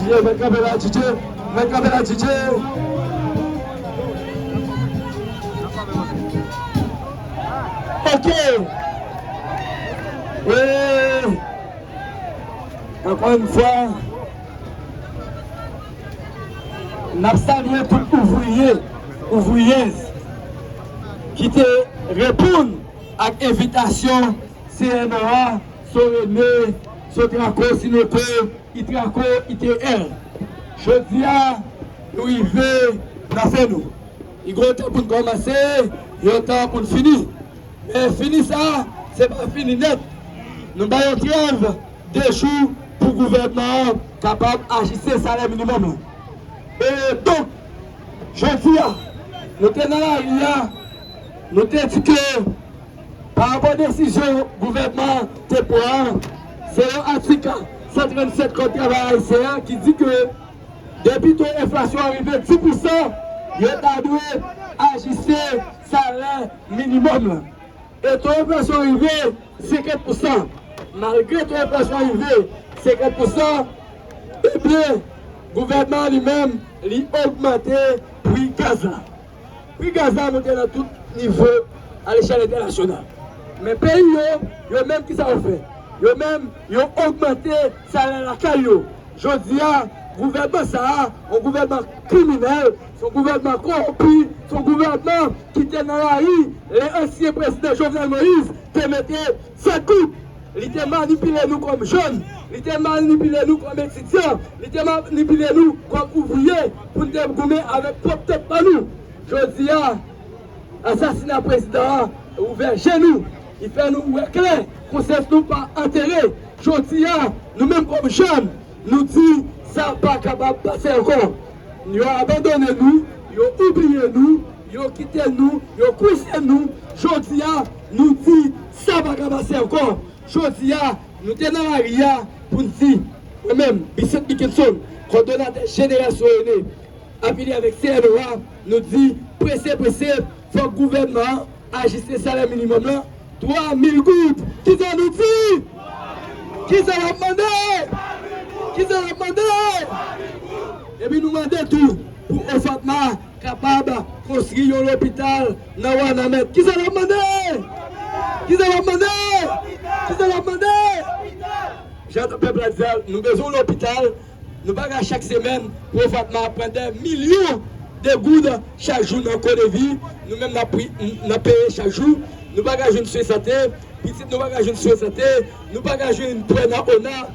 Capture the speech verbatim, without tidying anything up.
Mwen kanpe la, D J. Mwen kanpe la, D J. Ok. E, ankò yon fwa, n ap salye tout ouvriye, ouvriyèz ki te reponn ak envitasyon C N O A, Sorene, Sotraco, Sineco, Itraco, I T R. Jodi a, nou rive nan fen nou. Li gen yon tan pou n kòmanse, yon tan pou n fini. Men fini sa, se pa fini nèt. Nou bay yon trèv de jou pou gouvènman an kapab ajiste salè minimòm lan. E donk, jodi a, nou te nan lari a, nou te di ke pa rapò desizyon gouvènman an te pran an, selon atik san trannsèt Kòd Travay Ayisyen an ki di ke depi to enflasyon an rive dis pousan, yo ta dwe ajiste salè minimòm lan. E to enflasyon an rive senkant pousan. Malgre to enflasyon an rive senkant pousan, ebyen, gouvènman an li menm, li ogmante pri gaz la. Pri gaz la monte nan tout nivo alechèl entènasyonal. Men peyi yo, yo menm, kisa yo fè? Yo menm, yo ogmante salè lakay yo. Jodi a, gouvènman sa a, yon gouvènman kriminèl, se yon gouvènman kòwonpi, se yon gouvènman ki te nan lari lè ansyen prezidan Jovenel Moïse te mete sèt goud. Li te manipile nou kòm jèn, li te manipile nou kòm etidyan, li te manipile nou kòm ouvriye pou n te goumen avèk pwòp tèt pa nou. Jodi a, asasina prezidan an ouvè je nou, li fè nou wè klè, konsyans nou pa antere. Jodi a, nou menm kòm jèn, nou di sa pa kapab pase ankò. Yo abandone nou, yo oubliye nou, yo kite nou, yo kwise nou. Jodi a, nou di sa pa ka pase ankò. Jodi a, nou te nan lari a pou n di, mwen menm, Vicent Mickenson, kòdonatè jeneral Sorene, afilye avèk C N O A, nou di prese, prese, fòk gouvènman an ajiste salè minimòm lan twa mil goud. Kisa nou di? Kisa n ap mande? Kisa n ap mande? Epi nou mande tou pou Ofatma kapab konstwi yon lopital nan Wanament. Kisa n ap mande? Kisa n ap mande? Kisa n ap mande? Jan pèp la di a, nou bezwen yon lopital. Nou pa ka chak semèn pou Ofatma ap pran dè milyon de goud chak jou nan ko de vi. Nou menm n ap pri-, n ap peye chak jou. Nou pa ka jwenn swen sante. Pitit nou pa ka jwenn swen sante. Nou pa ka jwenn prè nan ona.